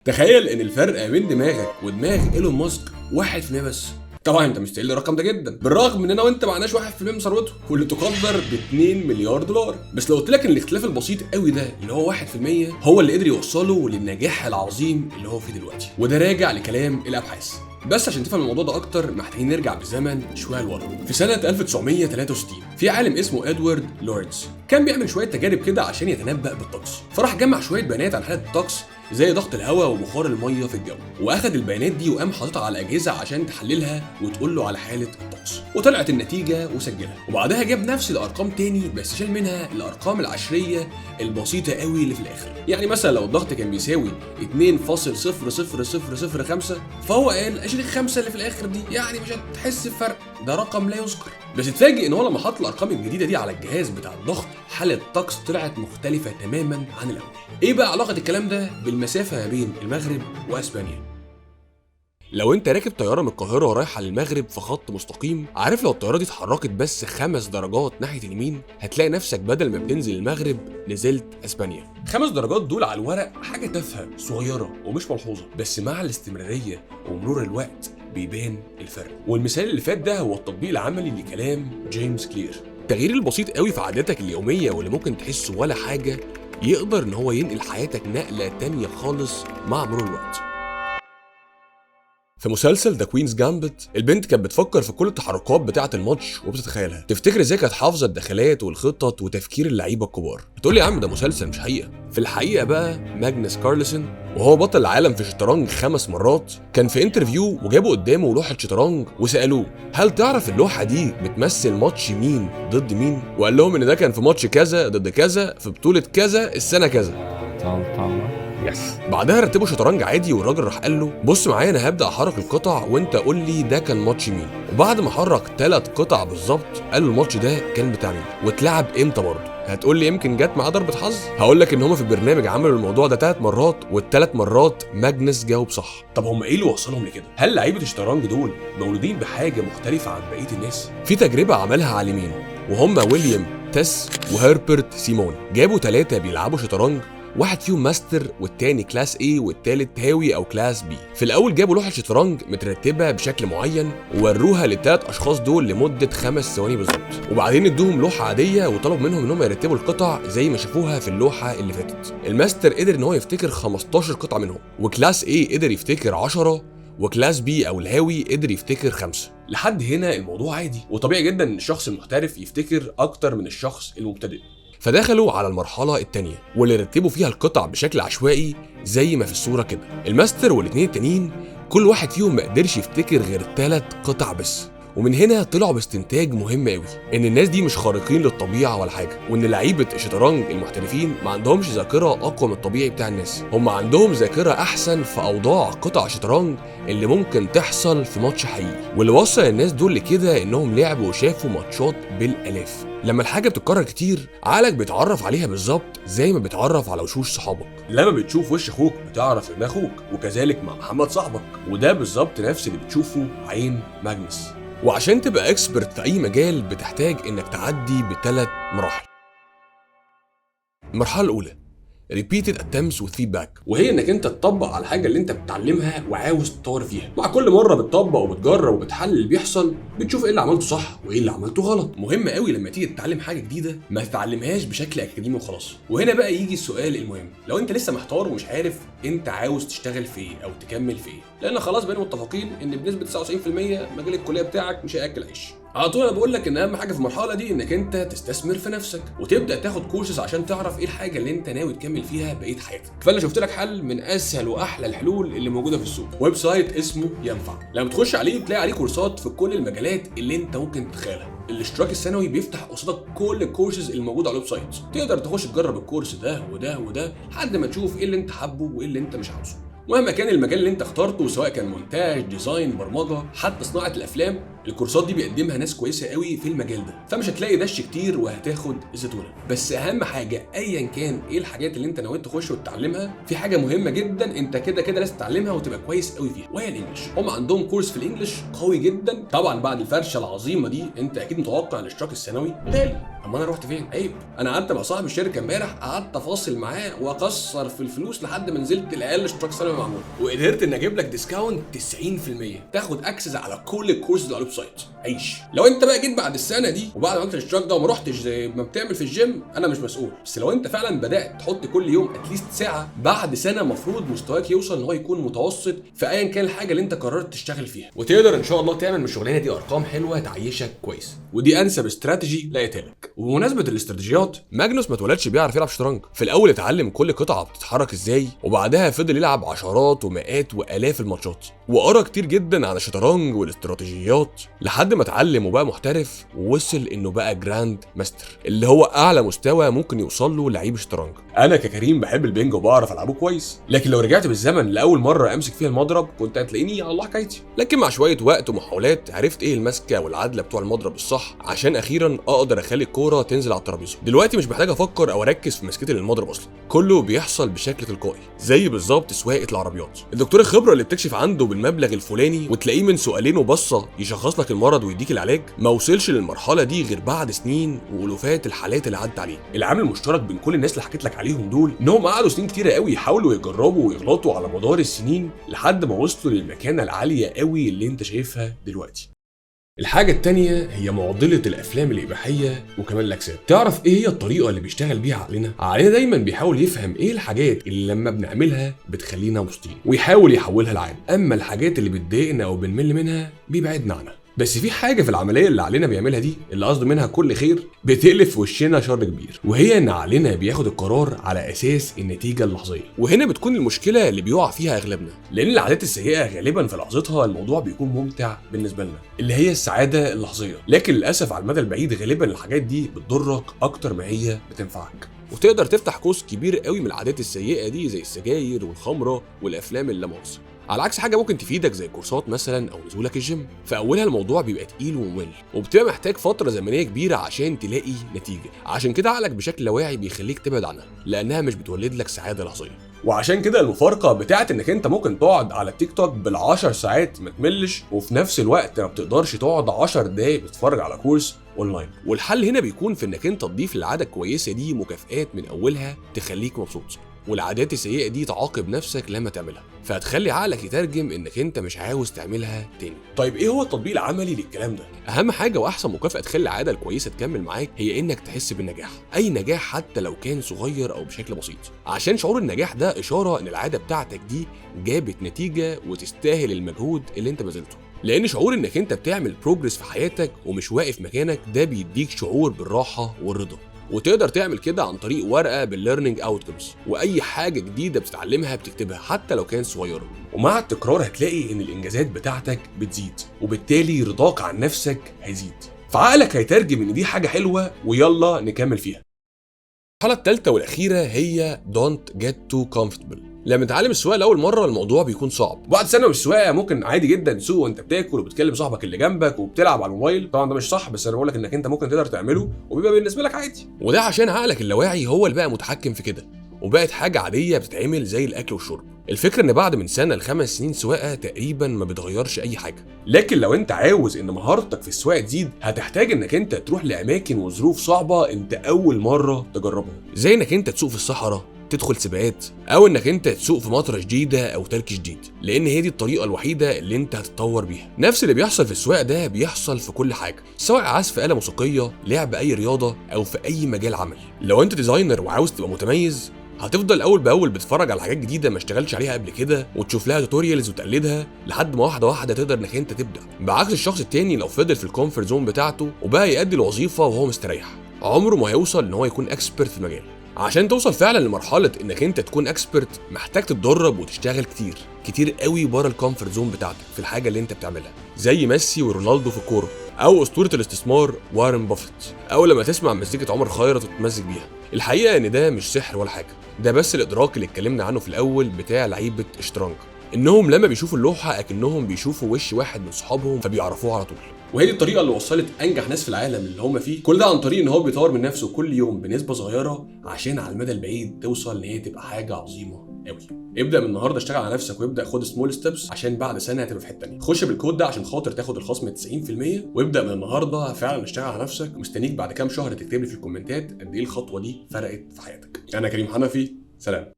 تخيل ان الفرق بين دماغك ودماغ ايلون ماسك 1% بس. طبعا انت مستقل الرقم ده جدا، بالرغم ان انا وانت معناش 1% من ثروته واللي تقدر ب 2 مليار دولار. بس لو قلت لك ان الاختلاف البسيط قوي ده اللي هو 1% هو اللي قدر يوصله للنجاح العظيم اللي هو فيه دلوقتي، وده راجع لكلام الابحاث. بس عشان تفهم الموضوع ده اكتر محتاجين نرجع بالزمن شوية لورا. في سنة 1963 في عالم اسمه ادوارد لورنز كان بيعمل شوية تجارب كده عشان يتنبأ بالطقس، فراح جمع شوية بيانات عن حاله الطقس زي ضغط الهواء وبخار المية في الجو، واخد البيانات دي وقام حاططها على اجهزة عشان تحللها وتقول له على حاله الطقس، وطلعت النتيجة وسجلها. وبعدها جاب نفس الارقام تاني بس شال منها الارقام العشريه البسيطة قوي اللي في الاخر. يعني مثلا لو الضغط كان بيساوي 2.00005 فهو قال اشيل الخمسة اللي في الاخر دي، يعني مش هتحس بفرق، ده رقم لا يذكر. بس اتفاجئ ان هو لما حط الارقام الجديدة دي على الجهاز بتاع الضغط حاله الطقس طلعت مختلفة تماما عن الاول. ايه بقى علاقة الكلام ده بالمسافة ما بين المغرب واسبانيا؟ لو انت راكب طيارة من القاهرة ورايحه للمغرب في خط مستقيم، عارف لو الطيارة دي اتحركت بس 5 درجات ناحية اليمين هتلاقي نفسك بدل ما بتنزل المغرب نزلت اسبانيا. 5 درجات دول على الورق حاجة تافهة صغيرة ومش ملحوظة، بس مع الاستمرارية ومرور الوقت بيبان الفرق. والمثال اللي فات ده هو التطبيق العملي لكلام جيمس كلير. التغيير البسيط قوي في عاداتك اليومية واللي ممكن تحسه ولا حاجة يقدر ان هو ينقل حياتك نقله تانية خالص مع مرور الوقت. في مسلسل The Queen's Gambit البنت كانت بتفكر في كل التحركات بتاعه الماتش وبتتخيلها. تفتكر ازاي كانت حافظه الدخلات والخطط وتفكير اللعيبة الكبار؟ تقول لي يا عم ده مسلسل مش حقيقة. في الحقيقة بقى ماجنس كارلسن وهو بطل العالم في الشطرنج 5 مرات كان في interview وجابوا قدامه لوحة شطرنج وسالوه هل تعرف اللوحة دي بتمثل ماتش مين ضد مين؟ وقال لهم ان ده كان في ماتش كذا ضد كذا في بطوله كذا السنة كذا. Yes. بعدها رتبوا شطرنج عادي والراجل راح قال له بص معايا انا هبدا احرك القطع وانت قول لي ده كان ماتش مين. وبعد ما حرك 3 قطع بالظبط قال له الماتش ده كان بتاع مين واتلعب امتى برضه. هتقول لي يمكن جت معاه ضربه حظ؟ هقول لك ان هما في البرنامج عملوا الموضوع ده 3 مرات والثلاث مرات ماجنس جاوب صح. طب هم ايه اللي وصلهم لكده؟ هل لعيبة الشطرنج دول مولودين بحاجة مختلفة عن بقية الناس؟ في تجربه عملها عالمين وهم ويليام تيس وهربرت سيمون، جابوا 3 بيلعبوا شطرنج، واحد فيهم ماستر والتاني class A والتالت هاوي او class B. في الاول جابوا لوحة شطرنج مترتبة بشكل معين ووروها للتلات اشخاص دول لمدة 5 ثواني بالظبط، وبعدين ادوهم لوحة عادية وطلبوا منهم انهم يرتبوا القطع زي ما شافوها في اللوحة اللي فاتت. الماستر قدر ان هو يفتكر 15 قطعه منهم، و class A قدر يفتكر 10، و class B او الهاوي قدر يفتكر 5. لحد هنا الموضوع عادي وطبيعي جدا ان الشخص المحترف يفتكر اكتر من الشخص المبتدئ. فدخلوا على المرحلة التانية واللي رتبوا فيها القطع بشكل عشوائي زي ما في الصورة كده. الماستر والاتنين التانيين كل واحد فيهم ما قدرش يفتكر غير 3 قطع بس. ومن هنا طلعوا باستنتاج مهم قوي، ان الناس دي مش خارقين للطبيعة ولا حاجة، وان لعيبة الشطرنج المحترفين ما عندهمش ذاكره اقوى من الطبيعي بتاع الناس، هم عندهم ذاكره احسن في اوضاع قطع الشطرنج اللي ممكن تحصل في ماتش حقيقي. واللي وصل الناس دول لكده انهم لعبوا وشافوا ماتشات بالالاف. لما الحاجة بتتكرر كتير عقلك بيتعرف عليها بالظبط زي ما بيتعرف على وشوش صحابك. لما بتشوف وش اخوك بتعرف ان اخوك، وكذلك مع محمد صاحبك، وده بالظبط نفس اللي بتشوفه عين ماجنس. وعشان تبقى expert في اي مجال بتحتاج انك تعدي ب3 مراحل. المرحلة الاولى repeated attempts with feedback، وهي انك انت تطبق على الحاجة اللي انت بتتعلمها وعاوز تطور فيها. مع كل مرة بتطبق وبتجرب وبتحلل اللي بيحصل بتشوف ايه اللي عملته صح وايه اللي عملته غلط. مهم قوي لما تيجي تتعلم حاجة جديدة ما تتعلمهاش بشكل اكاديمي وخلاص. وهنا بقى يجي السؤال المهم، لو انت لسه محتار ومش عارف انت عاوز تشتغل في ايه او تكمل في ايه، لان خلاص بقينا متفقين ان بنسبة 99% مجال الكلية بتاعك مش هياكل عيش. على طول انا بقول لك ان اهم حاجة في المرحلة دي انك انت تستثمر في نفسك وتبدا تاخد كورسز عشان تعرف ايه الحاجة اللي انت ناوي تكمل فيها بقية حياتك. فانا شفت لك حل من اسهل واحلى الحلول اللي موجودة في السوق، website اسمه ينفع. لما تخش عليه بتلاقي عليه كورسات في كل المجالات اللي انت ممكن تتخيلها. الاشتراك السنوي بيفتح قصادك كل الكورسز الموجودة على ال website، تقدر تخش تجرب الكورس ده وده وده لحد ما تشوف ايه اللي انت حابة وايه اللي انت مش عاوزه. مهما كان المجال اللي انت اخترته، سواء كان مونتاج، design، برمجة، حتى صناعة الافلام، الكورسات دي بيقدمها ناس كويسة قوي في المجال ده، فمش هتلاقي دش كتير وهتاخد الزتونه. بس اهم حاجة ايا كان ايه الحاجات اللي انت نويت تخش وتتعلمها، في حاجة مهمة جدا انت كده كده لازم تتعلمها وتبقى كويس قوي فيها، وهي ال English. هم عندهم كورس في ال English قوي جدا. طبعا بعد الفرشة العظيمة دي انت اكيد متوقع الاشتراك السنوي غالي. اما انا رحت فين؟ عيب. انا قعدت مع صاحب الشركة امبارح، قعدت افاصل معاه واكسر في الفلوس لحد ما نزلت لاقل اشتراك سنوي معمول، وقدرت ان اجيب لك discount 90%، تاخد access على كل الكورسز اللي على ال website. عيش. لو انت بقى جيت بعد السنة دي وبعد ما عملت الاشتراك ده وما رحتش زي ما بتعمل في الجيم، انا مش مسؤول. بس لو انت فعلا بدات تحط كل يوم at least ساعه، بعد سنة المفروض مستواك يوصل ان هو يكون متوسط في ايا كان الحاجة اللي انت قررت تشتغل فيها، وتقدر ان شاء الله تعمل من الشغلانة دي ارقام حلوة تعيشك كويس. ودي انسب استراتيجي لقيتها لك. وبمناسبة الاستراتيجيات، ماجنوس ما اتولدش بيعرف يلعب شطرنج. في الاول اتعلم كل قطعه بتتحرك ازاي، وبعدها فضل يلعب عشرات ومئات والاف الماتشات، وقرا كتير جدا عن الشطرنج والاستراتيجيات لحد ما اتعلم وبقى محترف، ووصل انه بقى grand master، اللي هو اعلى مستوى ممكن يوصل له لعيب شطرنج. انا ككريم بحب البنج وبعرف العبه كويس، لكن لو رجعت بالزمن لاول مرة امسك فيها المضرب كنت هتلاقيني على الله حكايتي. لكن مع شوية وقت ومحاولات عرفت ايه المسكه والعدله بتوع المضرب الصح، عشان اخيرا اقدر اخلي الكورة تنزل على الترابيزة. دلوقتي مش محتاج افكر او اركز في مسكتي للمضرب اصلا، كله بيحصل بشكل تلقائي، زي بالظبط سواقة العربيات. الدكتور الخبرة اللي بتكشف عنده بالمبلغ الفلاني وتلاقيه من سؤالين وبصه يشخص لك المرض ويديك العلاج، ما وصلش للمرحلة دي غير بعد سنين والوفات الحالات اللي عدت عليه. العامل المشترك بين كل الناس اللي حكيت لك عليهم دول انهم قعدوا سنين كتيرة قوي يحاولوا يجربوا ويغلطوا على مدار السنين لحد ما وصلوا للمكانه العالية قوي اللي انت شايفها دلوقتي. الحاجة التانية هي معضلة الأفلام الإباحية وكمال الأجسام. تعرف إيه هي الطريقة اللي بيشتغل بيها عقلنا؟ عقلنا دايما بيحاول يفهم إيه الحاجات اللي لما بنعملها بتخلينا مبسوطين، ويحاول يحولها لعادة. أما الحاجات اللي بتضايقنا أو بنمل منها بيبعدنا عنها. بس في حاجة في العملية اللي عقلنا بيعملها دي، اللي قصده منها كل خير، بتقلب في وشنا شر كبير، وهي ان عقلنا بياخد القرار على اساس النتيجة اللحظية. وهنا بتكون المشكلة اللي بيقع فيها اغلبنا، لان العادات السيئة غالبا في لحظتها الموضوع بيكون ممتع بالنسبة لنا، اللي هي السعادة اللحظية، لكن للاسف على المدى البعيد غالبا الحاجات دي بتضرك اكتر ما هي بتنفعك. وتقدر تفتح قوس كبير قوي من العادات السيئة دي، زي السجاير والخمرة والافلام اللامؤاخذة، على عكس حاجة ممكن تفيدك زي كورسات مثلا او نزولك الجيم. في اولها الموضوع بيبقى تقيل وممل، وبتبقى محتاج فترة زمنية كبيرة عشان تلاقي نتيجة. عشان كده عقلك بشكل لاواعي بيخليك تبعد عنها، لانها مش بتولد لك سعادة لحظيه. وعشان كده المفارقة بتاعت انك انت ممكن تقعد على التيك توك بال10 ساعات ما تملش، وفي نفس الوقت ما بتقدرش تقعد 10 دقايق بتتفرج على كورس اونلاين. والحل هنا بيكون في انك انت تضيف للعادة الكويسة دي مكافآت من اولها تخليك مبسوط، والعادات السيئة دي تعاقب نفسك لما تعملها، فهتخلي عقلك يترجم انك انت مش عاوز تعملها تاني. طيب ايه هو التطبيق العملي للكلام ده؟ اهم حاجة واحسن مكافاة تخلي العادة الكويسة تكمل معاك هي انك تحس بالنجاح، اي نجاح حتى لو كان صغير او بشكل بسيط، عشان شعور النجاح ده اشارة ان العادة بتاعتك دي جابت نتيجة وتستاهل المجهود اللي انت بذلته. لان شعور انك انت بتعمل progress في حياتك ومش واقف مكانك ده بيديك شعور بالراحة والرضا. وتقدر تعمل كده عن طريق ورقة بال learning outcomes، واي حاجة جديدة بتتعلمها بتكتبها حتى لو كانت صغيرة. ومع التكرار هتلاقي ان الانجازات بتاعتك بتزيد، وبالتالي رضاك عن نفسك هيزيد، فعقلك هيترجم ان دي حاجة حلوة ويلا نكمل فيها. المرحلة الثالثة والاخيرة هي don't get too comfortable. لما تتعلم السواقة لاول مرة الموضوع بيكون صعب. بعد سنة من السواقة ممكن عادي جدا تسوق وانت بتاكل وبتكلم صاحبك اللي جنبك وبتلعب على الموبايل. طبعا ده مش صح، بس انا بقول لك انك انت ممكن تقدر تعمله وبيبقى بالنسبة لك عادي. وده عشان عقلك اللاواعي هو اللي بقى متحكم في كده، وبقت حاجة عادية بتتعمل زي الاكل والشرب. الفكرة ان بعد من سنة ل5 سنين سواقة تقريبا ما بتغيرش اي حاجة. لكن لو انت عاوز ان مهارتك في السواقة تزيد، هتحتاج انك انت تروح لاماكن وظروف صعبة انت اول مرة تجربها، زي انك انت تسوق في الصحراء، تدخل سباقات، او انك انت تسوق في مطره شديدة او تلج شديد، لان هي دي الطريقة الوحيدة اللي انت هتتطور بيها. نفس اللي بيحصل في السواقة ده بيحصل في كل حاجة، سواء عزف آلة موسيقية، لعب اي رياضة، او في اي مجال عمل. لو انت designer وعاوز تبقى متميز، هتفضل اول باول بتتفرج على حاجات جديدة ما اشتغلتش عليها قبل كده، وتشوف لها tutorials وتقلدها لحد ما واحدة واحدة تقدر انك انت تبدا. بعكس الشخص التاني لو فضل في ال comfort zone بتاعته وبقى يأدي الوظيفة وهو مستريح، عمره ما هيوصل ان هو يكون expert في المجال. عشان توصل فعلا لمرحلة انك انت تكون expert، محتاج تتدرب وتشتغل كتير كتير قوي بره ال comfort zone بتاعتك في الحاجة اللي انت بتعملها، زي ميسي ورونالدو في الكورة، او اسطورة الاستثمار وارن بافيت، او لما تسمع مزيكة عمر خيرت وتتمزج بيها. الحقيقة ان ده مش سحر ولا حاجة، ده بس الادراك اللي اتكلمنا عنه في الاول بتاع لعيبة الشطرنج، انهم لما بيشوفوا اللوحة اكنهم بيشوفوا وش واحد من صحابهم فبيعرفوه على طول. وهي دي الطريقة اللي وصلت انجح ناس في العالم اللي هم فيه، كل ده عن طريق ان هو بيطور من نفسه كل يوم بنسبة صغيرة، عشان على المدى البعيد توصل ان هي تبقى حاجة عظيمة قوي. قوي. ابدا من النهارده اشتغل على نفسك وابدا خد small steps عشان بعد سنة هتبقى في حتة ثانية. خش بالكود ده عشان خاطر تاخد الخصم 90%، وابدا من النهارده فعلا اشتغل على نفسك. مستنيك بعد كام شهر تكتب لي في الكومنتات قد ايه الخطوة دي فرقت في حياتك. انا كريم حنفي، سلام.